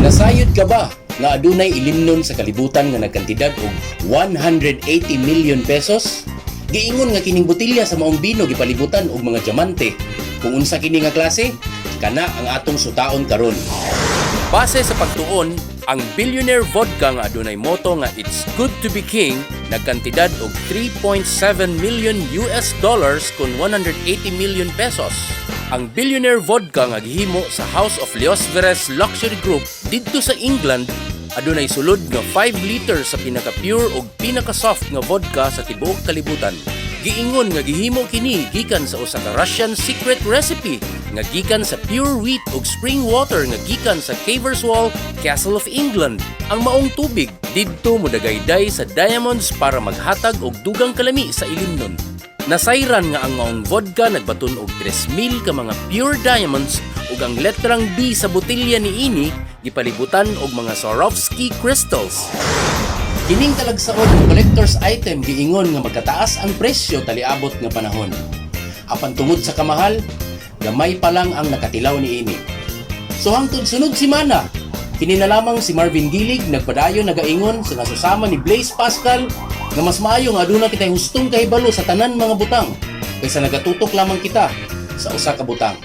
Nasayod ka ba nga adunay ilimnon sa kalibutan nga nagkantidad og 180 million pesos? Giingon nga kining botelya sa maong bino gipalibutan og mga diamante. Kung unsa kini nga klase, kana ang atong sutaon karon. Base sa pagtuon, ang Billionaire Vodka nga adunay motto nga "It's good to be king" nagkantidad og 3.7 million US dollars kon 180 million pesos. Ang Billionaire Vodka nga gihimo sa House of Leosveres Luxury Group didto sa England adunay sulod nga 5 liters sa pinaka-pure ug pinaka-soft nga vodka sa tibuok kalibutan. Giingon nga gihimo kini gikan sa usa ka Russian secret recipe nga gikan sa pure wheat ug spring water nga gikan sa Caverswall Castle of England. Ang maong tubig didto modagayday sa diamonds para maghatag og dugang kalami sa ilimnon. Nasayran nga ang maong vodka nagbaton og 3,000 ka mga pure diamonds ug ang letrang B sa botelya niini gipalibutan og mga Swarovski crystals. Kining talagsaon nga collector's item giingon nga magkataas ang presyo taliabot nga panahon. Apan tungod sa kamahal, gamay pa lang ang nakatilaw niini. So hangtod sunod semana, kini na lamang si Marvin Gilig, nagpadayon nagaingon sa nasusama ni Blaise Pascal nga mas maayo nga aduna kitay hustong kahibalo sa tanan mga butang kaysa nagatutok lamang kita sa usa ka butang.